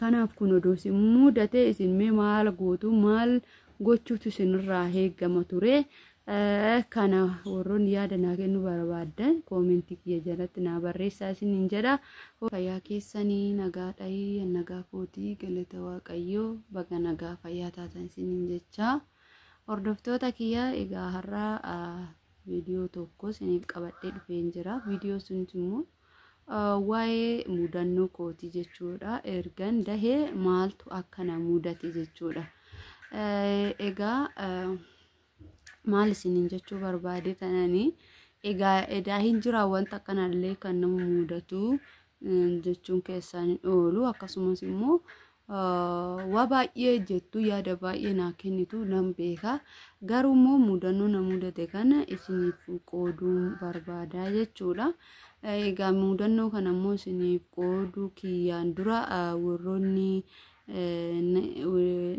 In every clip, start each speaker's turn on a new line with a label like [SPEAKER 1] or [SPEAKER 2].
[SPEAKER 1] Kanaaf kun odoo isin mudate isin mee maal gootu, maal gochuutu isinirraa eegama ture? Kana warroonni yaada naa kennuu barbaaddan koomentii kiyya jalatti naa barreessaa isiniin jedha. Fayyaa keessanii nagaa dhahii, nagaa kootii, galata Waaqayyoo, baga nagaa fayyaa taatan isiniin jecha. Hordoftoota kiyya, egaa har'a viidiyoo tokko isiniif qabadhee dhufeen jira. Viidiyoo sunis immoo waa'ee mudannoo kootii jechuudha. Ergan dahee maaltu akka na mudate jechuudha. Egaa maal isiniin jechuu barbaade tananii, egaa edaa hin jira wanta akkanallee kan nama mudatu jechuun keessaan hin oolu. Akkasumas immoo waa baay'ee jettu, yaada baay'ee naa kennitu nan beeka. Garuu immoo mudannoo na mudate kana isiniif qooduu barbaada jechuudha. Egaa mudannoo kana immoo isiniif qooduu kiyyaan dura, warroonni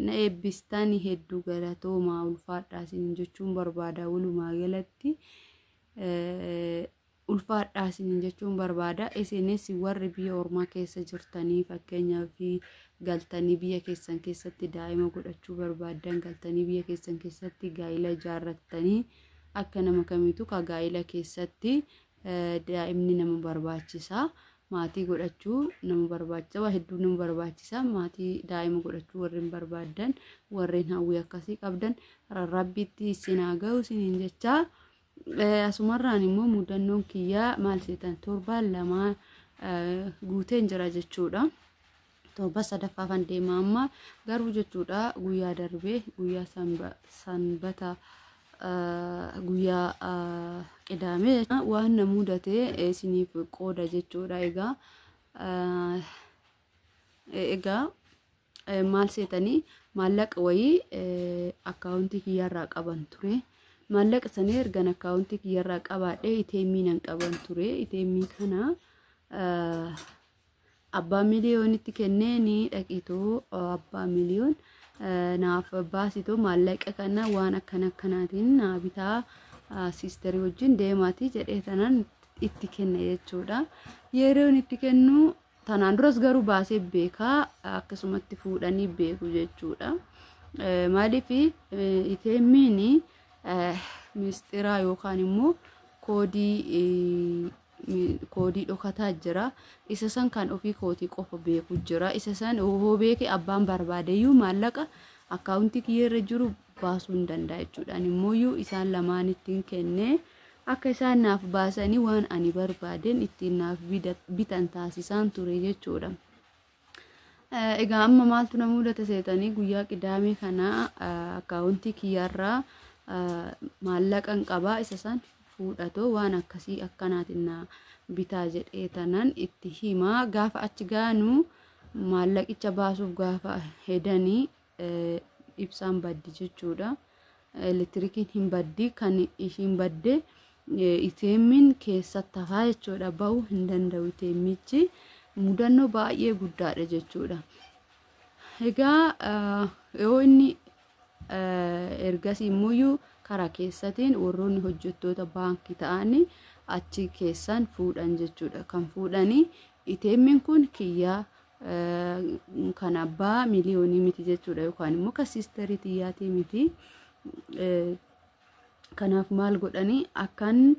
[SPEAKER 1] na eebbistan hedduu galatoomaa, ulfaadhaa isiniin jechuun barbaada. Walumaa galatti ulfaadhaa isiniin jechuun barbaada. Isinis warri biyya ormaa keessa jirtanii, fakkeenyaaf galtanii biyya keessan keessatti daa'ima godhachuu barbaaddan, galtanii biyya keessan keessatti gaa'ila ijaarrattanii, akka nama kamiitu ka gaa'ila keessatti daa'imni nama barbaachisa. Maatii godhachuu nama barbaachisa. Waa hedduu nama barbaachisa. Maatii daa'ima godhachuu warreen barbaaddan, warreen hawwii akkasii qabdan, Rabbitti isin haa ga'u isiniin jechaa. Asumarraan immoo mudannoon kiyyaa maal seetan, torbaan 2 guuteen jira jechuudha. Torba sadaffaafan deema amma garuu jechuudha. Guyyaa darbee, guyyaa Sanbata, guyyaa Qidaamee waan na mudate isiniif qooda jechuudha. Egaa maal seetanii, maallaqa wayii akkaawuntii kiyyaarraa qaban ture. Maallaqa sanii ergan akkaawuntii kiyyaarraa qabaadhee ATM nan qaban ture. ATM kana abbaa miliyoonitti kenneeni, dhaqiitoo abbaa miliyoon naaf baasitoo maallaqa kana waan akkana akkanaatiin naa bitaa, siisterii wajjin deemaatii jedhee tanaan itti kenne jechuudha. Yeroon itti kennu tanaan duras garuu baasee beekaa, akkasumatti fuudhanii beeku jechuudha. Maaliif ATM'n mistiraa yookaan immoo koodii dhokataa jira. Isa san kan ofii kootii qofa beeku jira. Isa san hoo beeke abbaan barbaadeyyuu maallaqa akkaawuntii kiyya irra jiru baasuu hin danda'a jechuudha. Ani immoo isaan lamaan ittiin kennee akka isaan naaf baasanii waan ani barbaadeen ittiin naaf bitan taasisaan ture jechuudha. Egaa amma maaltu na mudate seetanii, guyyaa Qidaamee kana akkaawuntii kiyyarraa maallaqan qabaa, isa san fuudhatoo waan akkasii akkanaatiin na bitaa jedhee tanan itti himaa. Gaafa achi gaanu maallaqicha baasuuf gaafa hedanii ibsaan baddi jechuudha. Elektirikiin hin baddi. Kan ishiin badde ATM'n keessatti hafaa jechuudha. Ba'uu hin danda'u ATMichi. Mudannoo baay'ee guddaadha jechuudha. Egaa yoo inni ergasii immoo karaa keessatiin warroonni hojjettoota baankii ta'an achi keessaan fuudhan jechuudha. Kan fuudhanii ATM'n kun kiyyaa, kan abbaa miliyoonii miti jechuudha, yookaan immoo kan siisterii tiyyaatii miti. Kanaaf maal godhanii, akkan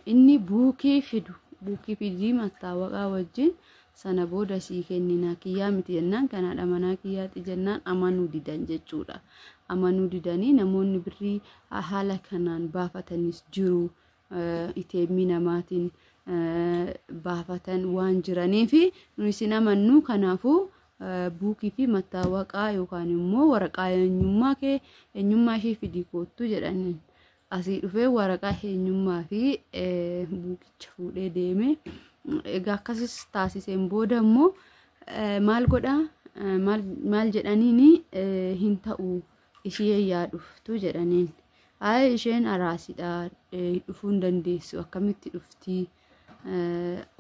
[SPEAKER 1] inni buukii fidu, buukii fidii mattaawaqaa wajjin, sana booda sii kennina, kiyyaa miti jennaan, kan haadha manaa kiyyaati jennaan amanuu didan jechuudha. Amanuu didanii namoonni birrii haala kanaan baafatanis jiru. ATM namaatiin baafatan waan jiraniif nu isin amannu, kanaafuu buukii fi mattaawaqaa yookaan immoo waraqaa eenyummaa kee, eenyummaa ishee fidii koottu jedhaniin. Asii dhufee waraqaa eenyummaa fi buukicha fuudhee deeme. Egaa akkasis taasiseen booda immoo maal godhaa, maal jedhaniini, hin ta'u, ishee yaa dhuftu jedhaniin. Ayi, isheen araasidha, dhufuu hin dandeessu, akkamitti dhuftii?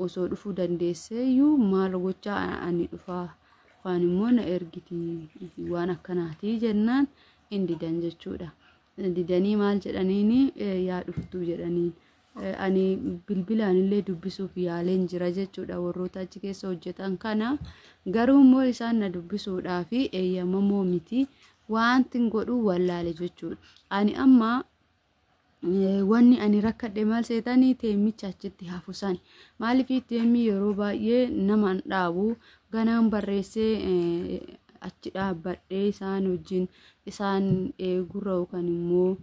[SPEAKER 1] Osoo dhufuu dandeessee iyyuu maal gochaa ani dhufaa, yookaan immoo na ergiti, waan akkanaatii jennaan hin didan jechuudha. Didanii maal jedhaniini, yaa dhuftuu jedhaniin. Ani bilbilaan illee dubbisuuf yaaleen jira jechuudha warroota achi keessa hojjetan kana. Garuu immoo isaan na dubbisuudhaaf eeyyamamoo miti. Wanti godhu wallaale jechuudha. Ani amma wanni ani rakkadhe maal seetanii teemmicha achitti hafu san. Maaliif teemmi yeroo baay'ee nama hin dhaabu, ganaan barreessee achi dhaabbadhee isaan wajjin isaan eegurra yookaan immoo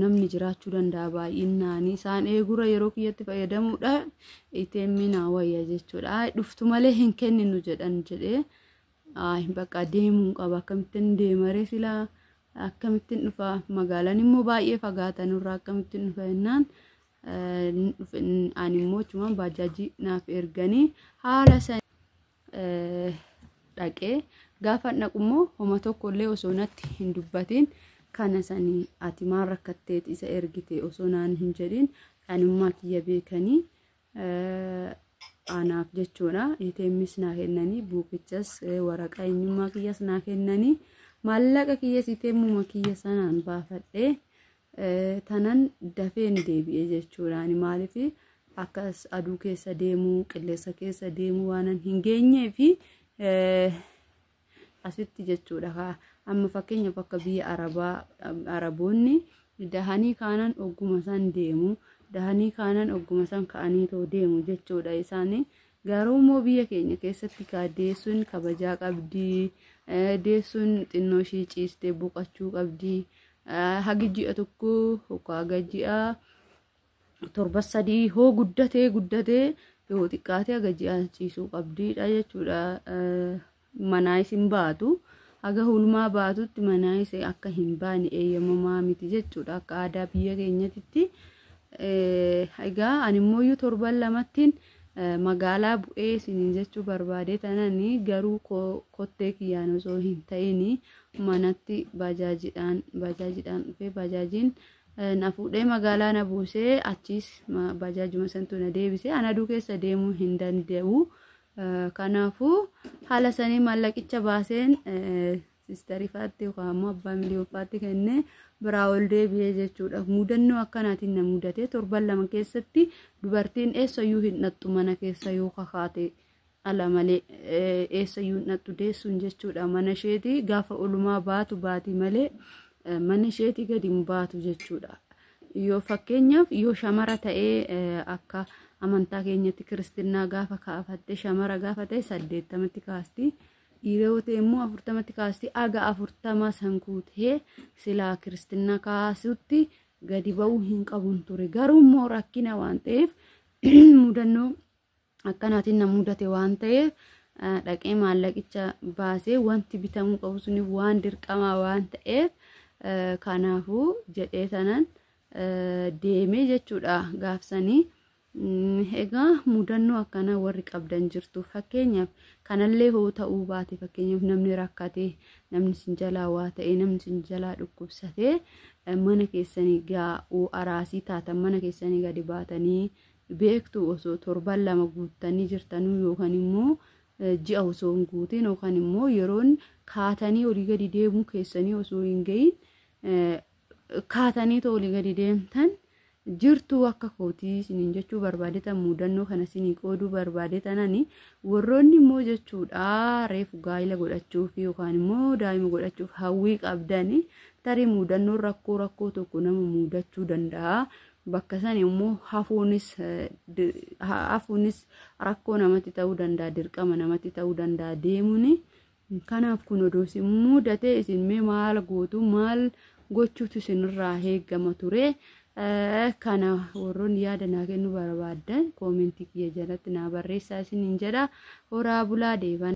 [SPEAKER 1] namni jiraachuu danda'a baay'inaan isaan eegurra yeroo kiyyatti fayyadamuudha teemmi naa wayya jechuudha. Dhuftu malee hin kenninu jedhan jedhee bakka deemuun qaba, akkamittiin deemaree silaa akkamittiin dhufa, magaalaan immoo baay'ee fagaatan irraa akkamittiin dhufa jennaan, ani immoo achumaan baajaajii naaf erganii haala san dhaqee. Gaafa dhaqu immoo homa tokko illee osoo natti hin dubbatin, kana sanii ati maal rakkatteet isa ergite osoo naan hin jedhin, anummaa kiyya beekanii anaaf jechuudha. ATMs naa kennanii, buukichas waraqaa eenyummaa kiyyas naa kennanii, maallaqa kiyyas ATMuma kiyya sanaan baafadhee tanan dafeen deebi'e jechuudha. Ani maaliif akkas aduu keessa deemuu, qilleensa keessa deemuu waan hin geenyee fi asitti jechuudha. Amma fakkeenyaaf akka biyya Arabaa, Araboonni dahanii kaanan ogguma san deemu, dahanii kaanan ogguma san ka'anii too deemu jechuudha isaanii. Garuu immoo biyya keenya keessatti kaa deessuun kabajaa qabdi, deessuun xinnoo ishii ciistee boqochuu qabdi. Hagi ji'a tokko yookaan haga ji'a 7 3 hoo guddatee guddatee yoo xiqqaate haga ji'a ciisuu qabdiidha jechuudha. Manaa isin baatu, haga hulmaa baatutti manaa isee akka hin baane eeyyamamaa miti jechuudha akka aadaa biyya keenyatitti. Egaa ani immoo torban lamattiin magaalaa bu'ee isiniin jechuu barbaade tanani, garuu kottee kiyyaan osoo hin ta'in manatti baajaajiidhaan dhufee, baajaajiin na fuudhee magaalaa na buusee, achiis baajaajuma santu na deebisee. An aduu keessa deemuu hin danda'u. Kanaafuu haala sanii maallaqicha baaseen sistarifaatti yookaan immoo abbaa miliyoonfaatti kennee biraa ol deebi'ee jechuudha. Mudannoo akkanaatiin na mudate. Torban 2 keessatti dubartiin eessayyuu hin dhaqxu, mana keessa yoo kakaate ala malee eessayyuu hin dhaqxu deessuun jechuudha. Mana isheetii gaafa olumaa baatu baati malee mana isheetii gadi hin baatu jechuudha. Yoo fakkeenyaaf yoo shamara ta'ee, akka amantaa keenyatti kiristinnaa gaafa kaafatte, shamara gaafa ta'e 80tti kaasti. Dhiira yoo ta'e immoo 40tti kaasti. Aga 40 san guutee silaa kiristinnaa kaasutti gadi ba'uu hin qabuun ture. Garuu immoo rakkina waan ta'eef, mudannoo akkanaatiin na mudate waan ta'eef, dhaqee maallaqicha baasee wanti bitamuu qabu suni waan dirqamaa waan ta'eef, kanaafuu jedhee sanan deemee jechuudha gaafsanii. Egaa mudannoo akkanaa warri qabdan jirtu, fakkeenyaaf kanallee hoo ta'uu baate, fakkeenyaaf namni rakkate, namni sin jalaa waa ta'e, namni sin jalaa dhukkubsatee, mana keessanii gaa'uu araasii taatan, mana keessanii gadi baatanii beektu osoo torban 2 guuttanii jirtanuu, yookaan immoo ji'a osoo hin guutin, yookaan immoo yeroon kaatanii olii gadi deemuu keessanii osoo hin gahin kaatanii olii gadi deemtan jirtu akka kootii isiniin jechuu barbaadetan, mudannoo kana isinii qooduu barbaadetanani. Warroonni immoo jechuudha reefu gaa'ila godhachuuf yookaan immoo daa'ima godhachuuf hawwii qabdani, tarii mudannoon rakkoo tokko nama mudachuu danda'a. Bakka san immoo hafuunis rakkoo namatti ta'uu danda'a, dirqama namatti ta'uu danda'a deemuuni. Kanaaf kun odoo isin mudatee isin mee maal gootu, maal gochuutu isinirraa eeggama ture? Kana warroonni yaada naa kennuu barbaaddan koomentii kiyya jalatti naa barreessaa isiniin jedha. Horaa bulaa deeban.